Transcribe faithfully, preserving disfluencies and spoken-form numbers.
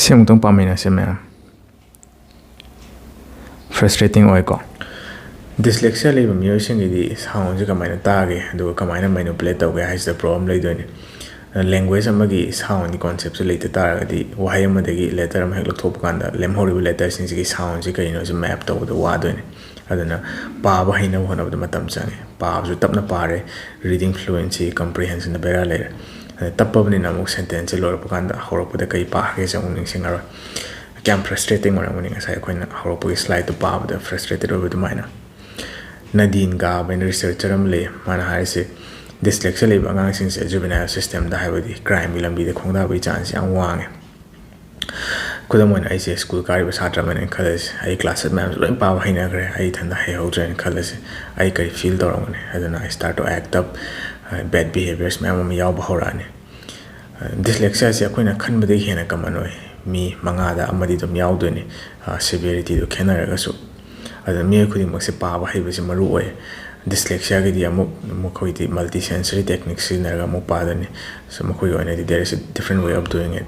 ꯁꯤ ꯑꯃꯨꯛꯇꯪ ꯄꯥꯃꯤꯟꯅꯁꯦ ꯃꯌꯥꯝ꯫ Frustrating ꯑꯣꯏꯀꯣ꯫ Dyslexia ꯂꯩꯕ ꯃꯤꯑꯣꯏꯁꯤꯡꯒꯤꯗꯤ soundꯁꯦ ꯀꯃꯥꯏꯅ ꯇꯥꯒꯦ, ꯑꯗꯨꯒ ꯀꯃꯥꯏꯅ manipulate ꯇꯧꯒꯦ ꯍꯥꯏꯁꯤꯗ problem ꯂꯩꯗꯣꯏꯅꯦ꯫ Language ꯑꯃꯒꯤ soundꯒꯤ conceptꯁꯦ ꯂꯩꯇ ꯇꯥꯔꯒꯗꯤ, ꯋꯥꯍꯩ ꯑꯃꯗꯒꯤ letter ꯑꯃ ꯍꯦꯛ ꯂꯧꯊꯣꯛꯄ ꯀꯥꯟꯗ ꯂꯦꯝꯍꯧꯔꯤꯕ letterꯁꯤꯡꯁꯤꯒꯤ soundꯁꯦ ꯀꯩꯅꯣꯁꯦ map ꯇꯧꯕꯗ ꯋꯥꯗꯣꯏꯅꯦ꯫ ꯑꯗꯨꯅ ꯄꯥꯕ ꯍꯩꯅꯕ ꯍꯣꯠꯅꯕꯗ ꯃꯇꯝ ꯆꯪꯉꯦ꯫ ꯄꯥꯕꯁꯨ ꯇꯞꯅ ꯄꯥꯔꯦ, reading fluency, comprehensionꯗ ꯕꯦꯔꯥ ꯂꯩꯔꯦ꯫ ꯑꯗ ꯇꯞꯄꯕꯅꯤꯅ ꯑꯃꯨꯛ sentenceꯁꯦ ꯂꯣꯏꯔꯛꯄ ꯀꯥꯟꯗ ꯍꯧꯔꯛꯄꯗ ꯀꯩ ꯄꯥꯒꯦꯁꯦ ꯑꯃꯨꯛ ꯅꯤꯡꯁꯤꯡꯉꯔꯣꯏ꯫ ꯀꯌꯥꯝ frustrating ꯑꯣꯏꯔꯝꯒꯅꯤ ꯉꯁꯥꯏ ꯑꯩꯈꯣꯏꯅ ꯍꯧꯔꯛꯄꯒꯤ slideꯇꯣ ꯄꯥꯕꯗ frustrated ꯑꯣꯏꯕ ꯑꯗꯨꯃꯥꯏꯅ꯫ Nadine Gaab ꯍꯥꯏꯅ researcher ꯑꯃ ꯂꯩꯌꯦ, ꯃꯥꯅ ꯍꯥꯏꯔꯤꯁꯦ dyslexia ꯂꯩꯕ ꯑꯉꯥꯡꯁꯤꯡꯁꯦ juvenile systemꯗ, ꯍꯥꯏꯕꯗꯤ crimeꯒꯤ ꯂꯝꯕꯤꯗ ꯈꯣꯡꯗꯥꯕꯒꯤ chanceꯁꯦ ꯌꯥꯝ ꯋꯥꯡꯉꯦ꯫ ꯈꯨꯗꯝ ꯑꯣꯏꯅ, ꯑꯩꯁꯦ school ꯀꯥꯔꯤꯕ ꯁꯥꯇ꯭ꯔ ꯑꯃꯅꯦꯅ ꯈꯜꯂꯁꯤ꯫ ꯑꯩ classꯃꯦꯠ ꯃꯌꯥꯝꯁꯦ ꯂꯣꯏ ꯄꯥꯕ ꯍꯩꯅꯈ꯭ꯔꯦ, ꯑꯩ ꯏꯊꯟꯇ ꯍꯩꯍꯧꯗ꯭ꯔꯦꯅ ꯈꯜꯂꯁꯤ꯫ ꯑꯩ ꯀꯔꯤ feel ꯇꯧꯔꯝꯒꯅꯤ? ꯑꯗꯨꯅ I start to act up, bad behaviours ꯃꯌꯥꯝ ꯑꯃ ꯌꯥꯎꯕ ꯍꯧꯔꯛꯑꯅꯤ꯫ Dyslexiaꯁꯦ ꯑꯩꯈꯣꯏꯅ ꯈꯟꯕꯗꯒꯤ ꯍꯦꯟꯅ common ꯑꯣꯏ꯫ ꯃꯤ ꯃꯉꯥꯗ ꯑꯃꯗꯤ ꯑꯗꯨꯝ ꯌꯥꯎꯗꯣꯏꯅꯤ, severityꯗꯨ ꯈꯦꯠꯅꯔꯒꯁꯨ꯫ ꯑꯗꯨꯅ ꯃꯤꯑꯣꯏ ꯈꯨꯗꯤꯡꯃꯛꯁꯦ ꯄꯥꯕ ꯍꯩꯕꯁꯦ ꯃꯔꯨ ꯑꯣꯏ꯫ Dyslexiaꯒꯤꯗꯤ ꯑꯃꯨꯛ ꯃꯈꯣꯏꯗꯤ multi sensory technique ꯁꯤꯖꯤꯟꯅꯔꯒ ꯑꯃꯨꯛ ꯄꯥꯗꯣꯏꯅꯤ꯫ So ꯃꯈꯣꯏꯒꯤ ꯑꯣꯏꯅꯗꯤ there is a different way of doing it꯫